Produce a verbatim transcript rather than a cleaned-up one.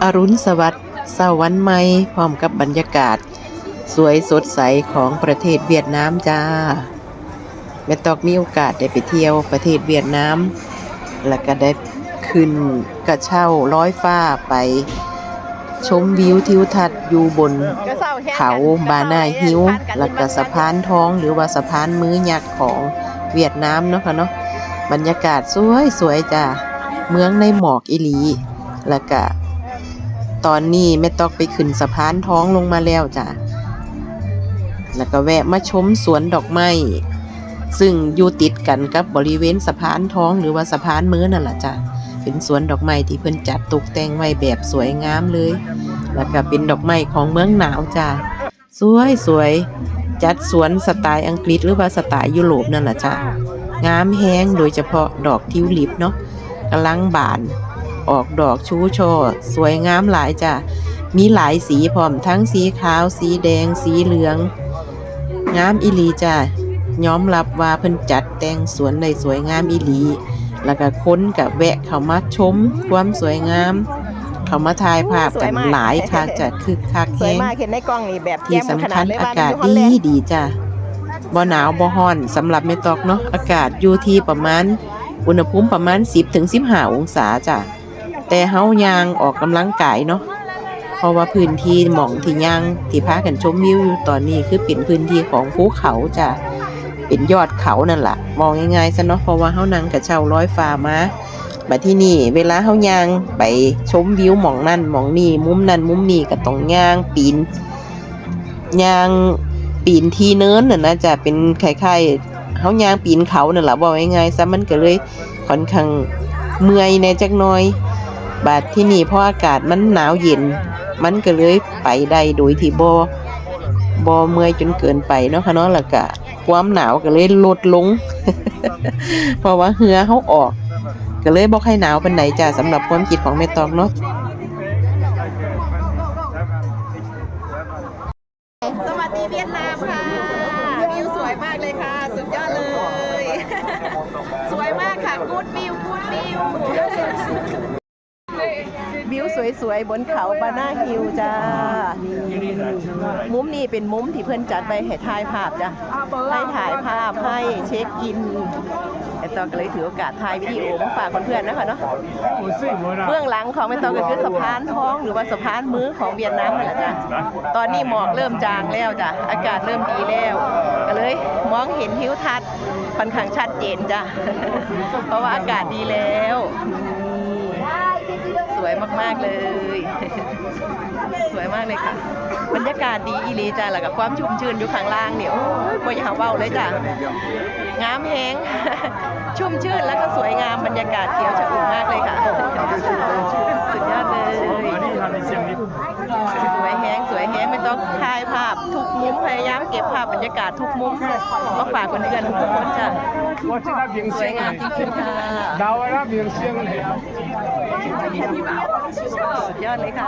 อรุณสวัสดิ์เช้าวันใหม่ พร้อมกับบรรยากาศสวยสดใสของประเทศเวียดนามจ้า แม่ตอกมีโอกาสได้ไปเที่ยวประเทศเวียดนาม แล้วก็ได้ขึ้นกระเช้าลอยฟ้าไปชมวิวทิวทัศน์อยู่บนเขาบานาฮิล แล้วก็สะพานทองหรือว่าสะพานมือยักษ์ของเวียดนามเนาะค่ะเนาะ บรรยากาศสวยๆจ้า เมืองในหมอกอีหลี แล้วก็ตอนนี้แม่ตอกไปขึ้นสะพานทองลงมาแล้วจ้า แล้วก็แวะมาชมสวนดอกไม้ ซึ่งอยู่ติดกันกับบริเวณสะพานทองหรือว่าสะพานเมือนั่นล่ะจ้า เป็นสวนดอกไม้ที่เพิ่นจัดตกแต่งไว้แบบสวยงามเลย แล้วก็เป็นดอกไม้ของเมืองหนาวจ้า สวยสวย จัดสวนสไตล์อังกฤษหรือว่าสไตล์ยุโรปนั่นล่ะจ้า งามแฮง โดยเฉพาะดอกทิวลิปเนาะ กำลังบาน ออกดอกชูช่อ สวยงามหลายจ้า มีหลายสีพร้อม ทั้งสีขาว สีแดง สีเหลือง งามอีหลีจ้า ยอมรับว่าเพิ่นจัดแต่งสวนได้สวยงามอีหลี แล้วก็คนก็แวะเข้ามาชมความสวยงาม เข้ามาถ่ายภาพกันหลายคักจ้า คึกคักแฮง สวยมาก เห็นในกล้องนี่แบบ ที่สำคัญ แจ่มขนาดเลย อากาศดีดีจ้า บ่หนาวบ่ร้อน สำหรับแม่ตอกเนาะ อากาศอยู่ที่ประมาณ อุณหภูมิประมาณสิบถึงสิบห้าองศาจ้า แต่เฮาย่างออกกำลังกายเนาะ เพราะว่าพื้นที่หม่องที่ย่างที่พากันชมวิวอยู่ตอนนี้คือเป็นพื้นที่ของภูเขาจ้า เป็นยอดเขานั่นล่ะ เว้าง่ายๆซะเนาะ เพราะว่าเฮานั่งกระเช้าลอยฟ้ามา บัดทีนี้เวลาเฮาย่างไปชมวิวหม่องนั่นหม่องนี่ มุมนั่นมุมนี่ ก็ต้องย่างปีน ย่างปีนที่เนินน่ะนะจ้า เป็นคล้ายๆเฮาย่างปีนเขานั่นล่ะ เว้าง่ายๆซะ มันก็เลยค่อนข้างเมื่อยแหน่จักหน่อย บัดทีนี้พออากาศมันหนาวเย็น มันก็เลยไปได้โดยที่บ่ บ่เมื่อยจนเกินไปเนาะค่ะเนาะ แล้วก็ความหนาวก็เลยลดลง เพราะว่าเหงื่อเฮาออก ก็เลยบ่ค่อยหนาวปานใดจ้า สำหรับความคิดของแม่ตอกเนาะ สวัสดีเวียดนามค่ะ วิวสวยมากเลยค่ะ สุดยอดเลย สวยมากค่ะ กู๊ดวิว กู๊ดวิว วิวสวยๆบนเขาบานาฮิลจ้า มุมนี้เป็นมุมที่เพิ่นจัดไว้ให้ถ่ายภาพจ้ะ ให้ถ่ายภาพ ให้เช็คอิน แม่ตอกก็เลยถือโอกาสถ่ายวิดีโอมาฝากเพื่อนๆนะคะเนาะ เบื้องหลังของแม่ตอกก็คือสะพานทองหรือว่าสะพานมือของเวียดนามนั่นแหละจ้ะ ตอนนี้หมอกเริ่มจางแล้วจ้ะ อากาศเริ่มดีแล้ว ก็เลยมองเห็นทิวทัศน์ค่อนข้างชัดเจนจ้ะ เพราะว่าอากาศดีแล้ว นี่ สวยมากๆเลย สวยมากเลยค่ะ บรรยากาศดีอีหลีจ้ะ แล้วก็ความชุ่มชื่นอยู่ข้างล่างนี่ โอ้ย บ่อยากเว้าเลยจ้ะ งามแฮง ชุ่มชื่นแล้วก็สวยงาม บรรยากาศเขียวชอุ่มมากเลยค่ะ สุดยอดเลย สวยแฮง สวยแฮง แม่ตอกถ่ายภาพทุกมุม พยายามเก็บภาพบรรยากาศทุกมุม มาฝากเพื่อนๆทุกคนจ้ะ สวยงามจริงๆค่ะ สุดยอดเลยค่ะ